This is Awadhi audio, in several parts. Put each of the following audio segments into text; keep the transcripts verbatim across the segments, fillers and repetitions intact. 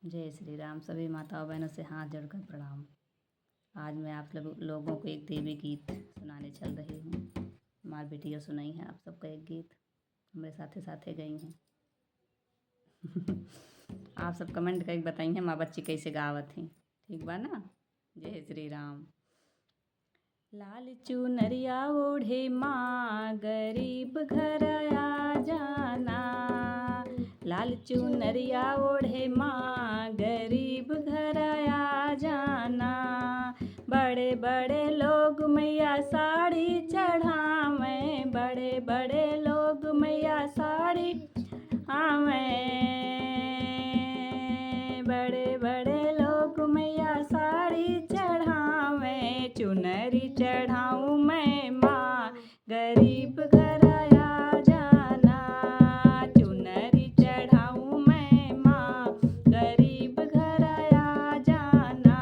जय श्री राम। सभी माताओं बहनों से हाथ जोड़कर प्रणाम। आज मैं आप सब लोगों को एक देवी गीत सुनाने चल रही हूँ। हमार बेटियों सुनाई है आप सबका एक गीत, हमरे साथे साथे गई हैं। आप सब comment करके बताई हैं माँ बच्ची कैसे गावत हैं, ठीक बा ना? जय श्री राम। लाल चुनरिया ओढ़े माँ गरीब घर आ जाना, लाल चुनरिया ओढ़े माँ गरीब घर आ जाना। बड़े बड़े लोग मैया साड़ी चढ़ावे, बड़े बड़े लोग मैया साड़ी आवे, बड़े बड़े लोग मैया साड़ी चढ़ावे। चुनरी चढ़ाऊँ मैं माँ गरीब घर आ जाना, चुनरी चढ़ाऊँ मैं माँ गरीब घर आ जाना।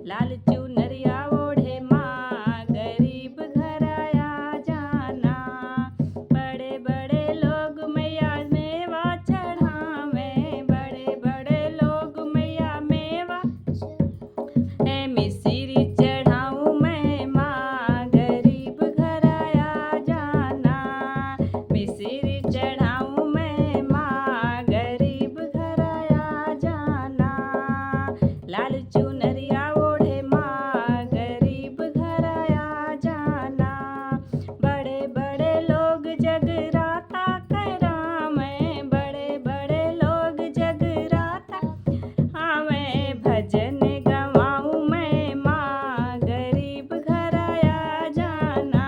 लाल चुनरिया ओढ़े माँ गरीब घर आ जाना। बड़े बड़े लोग मैया मेवा चढ़ावे, बड़े बड़े लोग मैया मेवा ए मिसिरी चढ़ाऊँ मैं माँ गरीब घर आ जाना, मिसिरी चढ़ाऊँ मैं माँ गरीब घर आ जाना। लाल चुनरिया ओढ़े माँ गरीब घर आ जाना। बड़े बड़े लोग जगराता करावे, बड़े बड़े लोग जगराता आवे। भजन गवाऊँ मैं माँ गरीब घर आ जाना,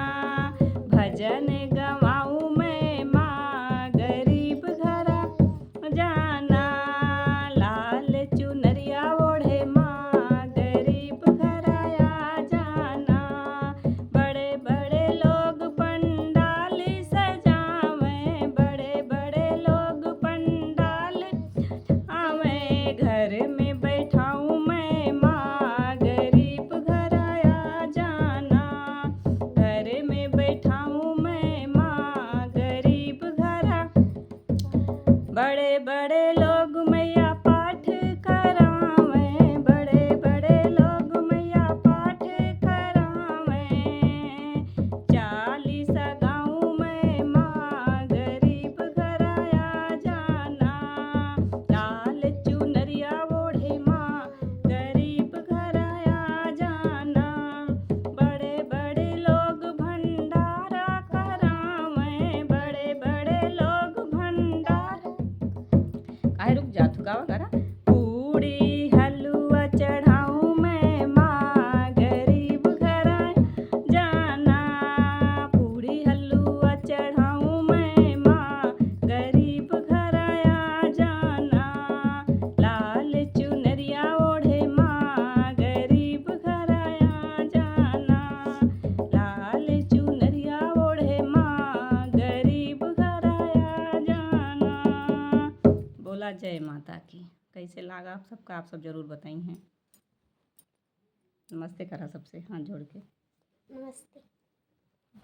भजन गवाऊँ मैं माँ गरीब घर आ जाना। लाल चुनरिया ओढ़े माँ गरीब घर आ जाना। बड़े बड़े लोग पंडाल सजावे, बड़े बड़े लोग पंडाल आवे। घर में बैठाऊँ मैं माँ गरीब घर आ जाना, घर में बैठाऊँ मैं माँ गरीब घर आ बड़े बड़े लोग मैया पाठ करावे, बड़े बड़े लोग मैया पाठ करावे। चालीसा गाऊँ मैं माँ गरीब घर आ जाना, लाल चुनरिया ओढ़े माँ गरीब घर आ जाना। बड़े बड़े लोग भंडारा करावे, बड़े बड़े लोग भंडारा काहे रुक जात हो, गावा करा। पूड़ी हलुआ चढ़ाऊँ मैं माँ गरीब घर आ जाना, पूड़ी हलुआ चढ़ाऊँ मैं माँ गरीब घर आ जाना। लाल चुनरिया ओढ़े माँ गरीब घर आ जाना, लाल चुनरिया ओढ़े माँ गरीब घर आ जाना। बोला जय माता की। कैसे लागा आप सबका, आप सब जरूर बताई हैं। नमस्ते करा सबसे हाथ जोड़ के। नमस्ते।